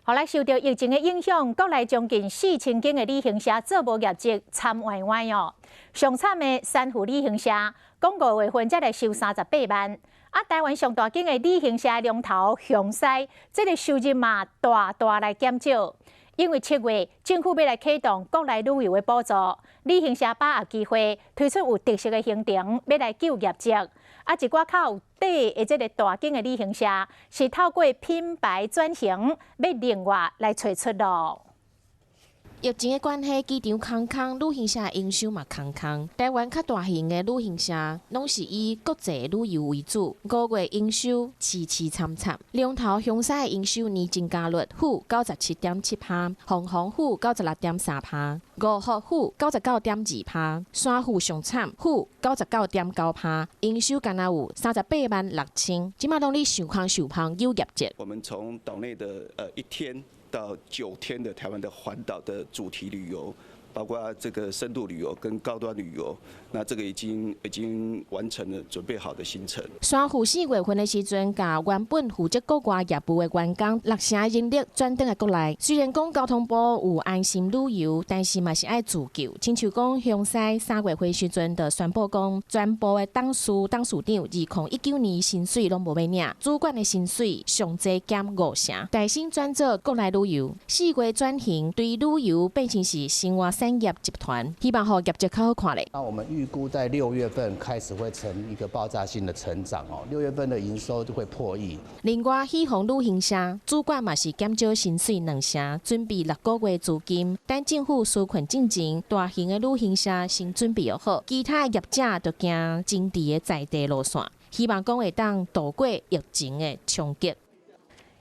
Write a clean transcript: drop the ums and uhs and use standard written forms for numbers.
予來受著疫情的影響，國內將近4000間的旅行社做無業績，慘歪歪哦。上慘的三富旅行社，講五月份才來收38萬。啊，台灣上大間的旅行社龍頭雄獅，這个收入嘛大大來減少。因為7月政府欲來啟動國內旅遊的補助，旅行社把握機會推出有特色的行程，欲來救業績。啊，一寡較有底的這个大間的旅行社，是透過品牌轉型，欲另外來揣出路。疫情的關係，機場空空，旅行社營收嘛空空。台灣較大型的旅行社，攏是以國際旅遊為主，五月營收淒淒慘慘。龍頭雄獅的營收年增加率負97.7%，鳳凰負96.3%，五福負99.2%，三富上慘負99.9%，營收干焦有38萬6千，這馬攏咧想空想縫救業績。我們從島內的1天到9天的台灣的環島的主題旅遊，包括這個深度旅遊跟高端旅遊，那這個已經完成了準備好的行程。三富4月份的時陣，共原本負責國外業務的員工六成人力轉轉來國內。雖然講交通部有安心旅遊，但是嘛是愛自救。親像講雄獅3月份時陣就宣布講，全部的董事、董事長2019年薪水攏無欲領，主管的薪水上濟減五成。帶薪轉做國內旅遊，4月轉型對旅遊變成是生活產業集團，希望予業績較好看咧。那我們預估在6月份開始會呈一個爆炸性的成長哦，6月份的營收就會破億。另外，喜宏旅行社主管嘛是減少薪水兩成，準備6個月資金，等政府紓困進前，大型的旅行社先準備好，其他的業者就行精緻的在地路線，希望講會當渡過疫情的衝擊。